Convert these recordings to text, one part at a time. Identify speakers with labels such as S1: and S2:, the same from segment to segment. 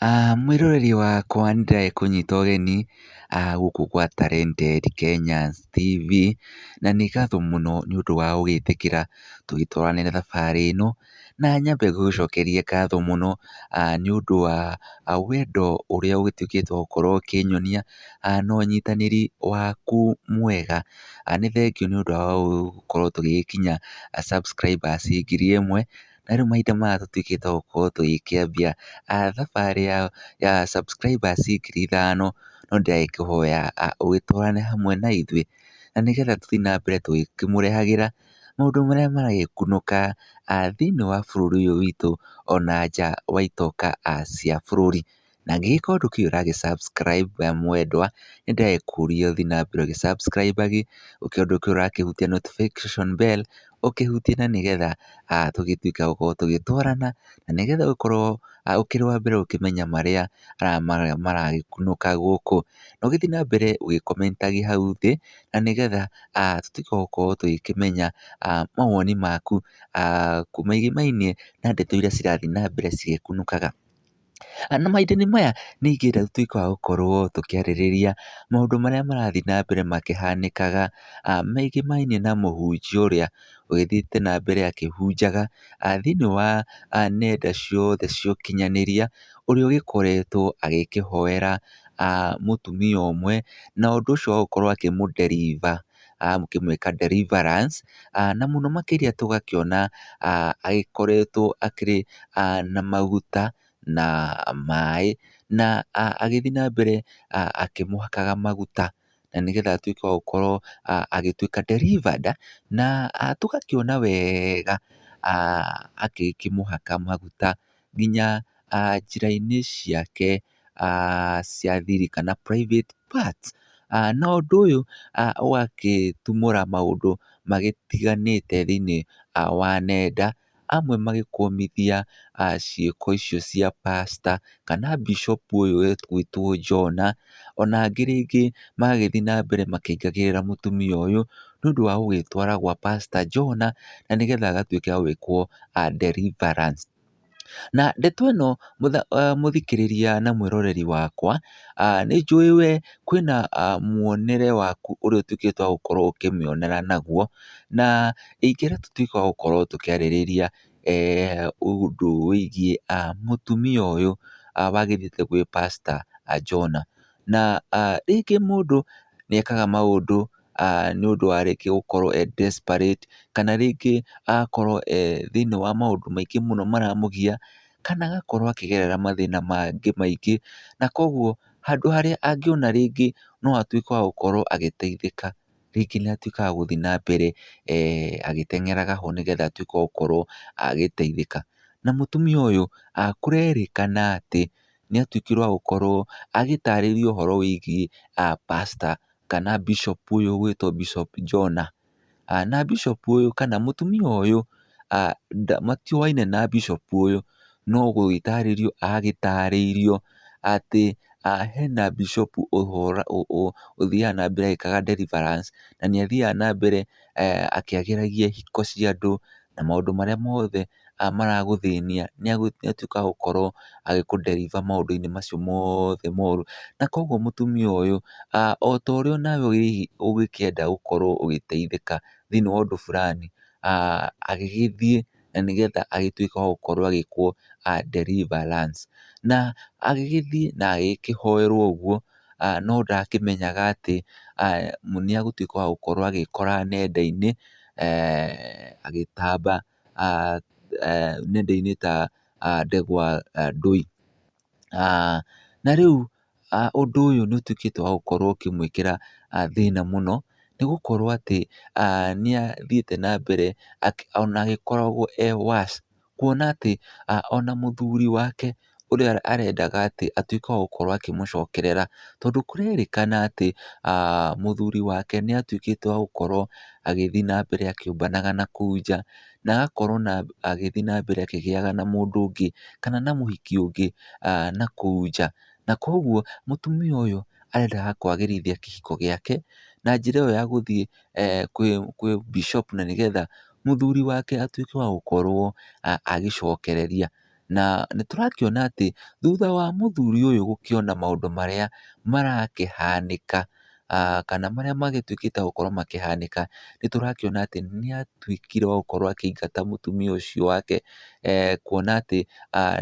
S1: Mwĩroreri wakwa nĩ ndĩragĩkũnyita ũgeni gũkũ gwa Talented Kenyans TV, na nĩ ngatho mũno nĩ ũndũ wa gũgĩtĩkĩra tũgĩtwarane thabarĩ ĩno. Na nyambe ngũcokerie ngatho mũno nĩ ũndũ wa wendo ũrĩa ũgĩtuĩkĩte wa gũkorwo ũkĩnyonia na ũnyitanĩri waku mwega. Nĩ thengiũ nĩ ũndũ wa gũkorwo tũgĩgĩkinya subscribers 1000, na rĩu mahinda maya tũtuĩkĩte a gũkorwo tũgĩkĩambia thabarĩ ya subscribers 5000, no ndĩragĩkũhoya ũgĩtwarane hamwe na ithuĩ, na nĩgetha tũthiĩ na mbere tũgĩkĩmũrehagĩra maũndũ marĩa maragĩkunũka thĩiniĩ wa bũrũri ũyũ witũ ona nja wa itoka cia bũrũri. Na angĩgĩkorwo ndũkĩrĩ ũragĩ subscribe mwendwa, nĩ ndĩragĩkũria ũthiĩ na mbere ũgĩ subscribe agi, ũkĩũĩ ndũkĩrĩ ũrakĩhutia notification bell, ũkĩhutie na nĩgetha tũgĩtuĩke a gũkorwo tũgĩtwarana, na nĩgetha ũgĩkorwo ũkĩrĩ wa mbere gũkĩmenya marĩa maragĩkunũka gũkũ. Na ũgĩthiĩ na mbere ũgĩ comment agi hau thĩ, na nĩgetha tũtuĩke a gũkorwo tũgĩkĩmenya mawoni maku megemainie na ndeto iria cirathiĩ na mbere cigĩkunũkaga. Na mahinda-inĩ maya nĩ ingĩenda tũtuĩke a gũkorwo tũkĩarĩrĩria maũndũ marĩa marathiĩ na mbere makĩhanĩkaga megemainie na mũhunjia ũrĩa ũgĩthiĩte na mbere akĩhunjaga thĩiniĩ wa nenda ciothe cia ũkinyanĩria, ũrĩa ũgĩkoretwo agĩkĩhoera mũtumia ũmwe, na ũndũ ũcio wa gũkorwo akĩmũ deliver akĩmwĩka deliverance, na mũno makĩria tũgakĩona agĩkoretwo akĩrĩ na maguta na maĩ, na agĩthiĩ na mbere akĩmũhakaga maguta, na nĩgetha atuĩke wa gũkorwo agĩtuĩka delivered, na tũgakĩona wega agĩkĩmũhaka maguta nginya njĩra-inĩ ciake cia thiri kana private parts. Na ũndũ ũyũ ũgagĩtumũra maũndũ magĩtiganĩte thĩiniĩ wa nenda, amwe magĩkũmithia ciĩko icio cia pastor kana bishop ũyũ ũgwĩtwo Jonah, ona angĩ rĩngĩ magagĩthiĩ na mbere makĩingagĩrĩra mũtumia ũyũ, nĩ ũndũ wa gũgĩtwara gwa pastor Jonah, na nĩgetha agatuĩke wa gwĩkwo deliverance. Na ndeto ĩno mũthikĩrĩria na mwĩroreri wakwa, nĩ njũĩ we kwĩna muonere waku ũrĩa ũtuĩkĩte wa gũkorwo ũkĩmĩonera naguo, na ingĩenda tũtuĩke a gũkorwo tũkĩarĩrĩria ũndũ wĩgiĩ mũtumia ũyũ wagĩthiĩte gwĩ pastor Jonah. Na rĩngĩ mũndũ nĩ ekaga maũndũ nĩ ũndũ wa rĩngĩ gũkorwo e desperate, kana rĩngĩ agakorwo e thĩiniĩ wa maũndũ maingĩ mũno maramũgia, kana agakorwo akĩgerera mathĩna mangĩ maingĩ, na koguo handũ harĩa angĩona rĩngĩ no atuĩke wa gũkorwo agĩteithĩka, rĩngĩ nĩ atuĩkaga wa gũthiĩ na mbere agĩteng'eraga ho nĩgetha atuĩke wa gũkorwo agĩteithĩka. Na mũtumia ũyũ kũrerĩkana atĩ nĩ atuĩkire wa gũkorwo agĩtarĩria ũhoro wĩgiĩ pastor kana bishop ũyũ ũgwĩtwo Bishop Jonah. Na bishop ũyũ kana mũtumia ũyũ matioaine na bishop ũyũ, no gũgĩtarĩrio agĩtarĩirio atĩ hena bishop ũthiaga na mbere agĩkaga deliverance, na nĩ athiaga na mbere akĩagĩragia hiko cia andũ na maũndũ marĩa mothe maragũthĩnia, nĩ atuĩkaga wa gũkorwo agĩkũ deliver maũndũ-inĩ macio mothe moru. Na koguo mũtumia ũyũ o ta ũrĩa onawe hihi ũgĩkĩenda gũkorwo ũgĩteithĩka thĩiniĩ wa ũndũ fulani, agĩgĩthiĩ na nĩgetha agĩtuĩke wa gũkorwo agĩkwo deliverance. Na agĩgĩthiĩ na agĩkĩhoerwo ũguo, no ndakĩmenyaga atĩ nĩ egũtuĩka wa gũkorwo agĩkora nenda-inĩ agĩtamba nenda-inĩ ta ndegwa ndũi. Na rĩu ũndũ ũyũ nĩ ũtuĩkĩte wa gũkorwo ũkĩmwĩkĩra thĩna mũno, nĩ gũkorwo atĩ nĩ athiĩte na mbere ona agĩkoragwo e worse, kuona atĩ ona mũthuri wake ũrĩa arendaga atĩ atuĩke wa gũkorwo akĩmũcokerera, tondũ kũrerĩkana atĩ mũthuri wake nĩ atuĩkĩte wa gũkorwo agĩthiĩ na mbere akĩũmbanaga nakũu nja, na agakorwo agĩthiĩ na mbere akĩgĩaga na mũndũ ũngĩ, kana na mũhiki ũngĩ nakũu nja. Na koguo mũtumia ũyũ arendaga kwagĩrithia kĩhiko gĩake na njĩra ĩyo ya gũthiĩ kwĩ bishop na nĩgetha mũthuri wake atuĩke wa gũkorwo agĩcokereria. Na nĩ tũrakĩona atĩ thutha wa mũthuri ũyũ gũkĩona maũndũ marĩa marakĩhanĩka, kana marĩa magĩtuĩkĩte gũkorwo makĩhanĩka, nĩ tũrakĩona atĩ nĩ atuĩkire wa gũkorwo akĩingata mũtumia ũcio wake, kuona atĩ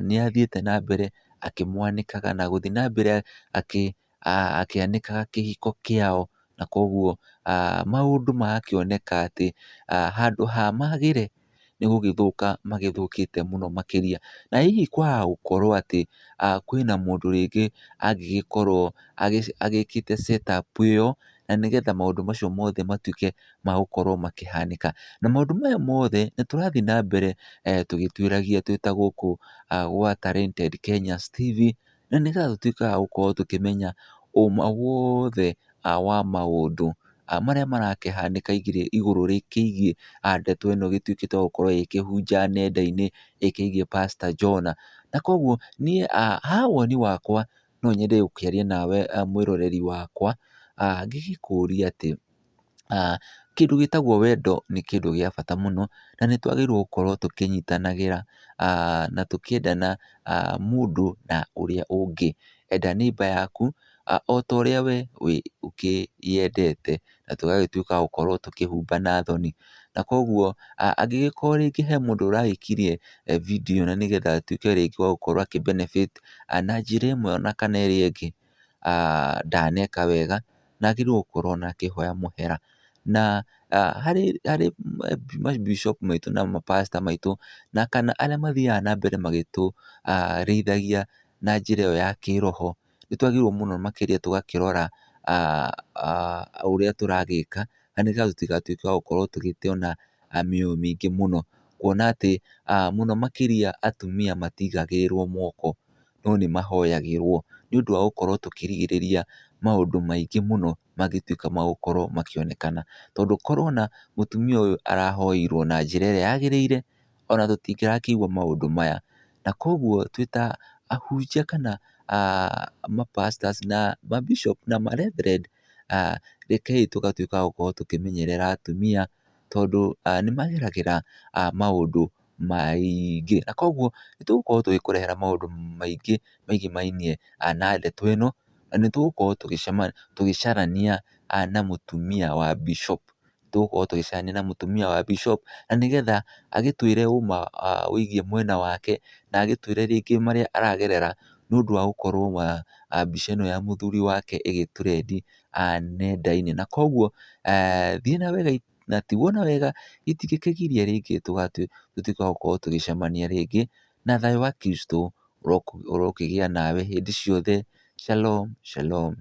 S1: nĩ athiĩte na mbere akĩmwanĩkaga na gũthiĩ na mbere akĩanĩkaga kĩhiko kĩao, na koguo maũndũ magakĩoneka atĩ handũ ha magĩre nĩ gũgĩthũka magĩthũkĩte mũno makĩria. Na hihi kwaga gũkorwo atĩ kwĩna mũndũ rĩngĩ angĩgĩkorwo agĩkĩte set up ĩyo, na nĩgetha maũndũ macio mothe matuĩke ma gũkorwo makĩhanĩka. Na maũndũ maya mothe nĩ tũrathiĩ na mbere tũgĩtuĩragia twĩ ta gũkũ gwa Talented Kenyans TV, na nĩgetha tũtuĩke a gũkorwo tũkĩmenya ũma wothe wa maũndũ marĩa marakĩhanĩka igũrũ rĩkĩgiĩ ndeto ĩno ĩgĩtuĩkĩte ya gũkorwo ĩkĩhunja nenda-inĩ ĩkĩgiĩ Pastor Jonah. Na koguo niĩ ha woni wakwa no nyende gũkĩaria nawe mwĩroreri wakwa, ngĩgĩkũria atĩ kĩndũ gĩtagwo wendo nĩ kĩndũ gĩa bata mũno, na nĩ twagĩrĩirwo gũkorwo tũkĩnyitanagĩra na tũkĩendana mũndũ na ũrĩa ũngĩ. Enda neighbour yaku o ta ũrĩa we ũkĩyendete, na tũgagĩtuĩka a gũkorwo tũkĩhumbana thoni. Na koguo angĩgĩkorwo rĩngĩ he mũndũ ũragĩikirie video ĩno nĩgetha atuĩke rĩngĩ wa gũkorwo akĩ benefit na njĩra ĩmwe ona kana ĩrĩa ĩngĩ, ndaneka wega na agĩrĩirwo gũkorwo ona akĩhoya mũhera. Na harĩ ma bishop maitũ na ma pastor maitũ na kana arĩa mathiaga na mbere magĩtũrĩithagia na njĩra ĩyo ya kĩroho, nĩ twagĩrĩirwo mũno makĩria tũgakĩrora ũrĩa tũragĩka, na nĩgetha tũtigatuĩke a gũkorwo tũgĩte ona mĩoyo mĩingĩ mũno, kuona atĩ mũno makĩria atumia matigagĩrĩrwo moko, no nĩ mahoyagĩrwo, nĩ ũndũ wa gũkorwo tũkĩrigĩrĩria maũndũ maingĩ mũno mangĩtuĩka ma gũkorwo makĩonekana. Tondũ korwo ona mũtumia ũyũ arahoeirwo na njĩra ĩrĩa yagĩrĩire, ona tũtingĩrakĩigua maũndũ maya. Na koguo twĩ ta ahunjia kana ma pastors na ma bishop na ma reverend, rekei tũgatuĩka a gũkorwo tũkĩmenyerera atumia, tondũ nĩ mageragĩra maũndũ maingĩ. Na koguo nĩ tũgũkorwo tũgĩkũrehera maũndũ maingĩ megemainie na ndeto ĩno, na nĩ tũgũkorwo tũgĩcarania na mũtumia wa bishop, tũgũkorwo tũgĩcarania na mũtumia wa bishop, na nĩgetha agĩtwĩre ũma wĩgiĩ mwena wake, na agĩtwĩre rĩngĩ marĩa aragerera nĩ ũndũ wa gũkorwo mbica ĩno ya mũthuri wake ĩgĩ trend nenda-inĩ. Na koguo thiĩ na wega na tigwo na wega, itingĩkĩgiria rĩngĩ tũtuĩke a gũkorwo tũgĩcemania rĩngĩ, na thayũ wa Kristo ũrokĩgĩa nawe hĩndĩ ciothe. Shalom, shalom.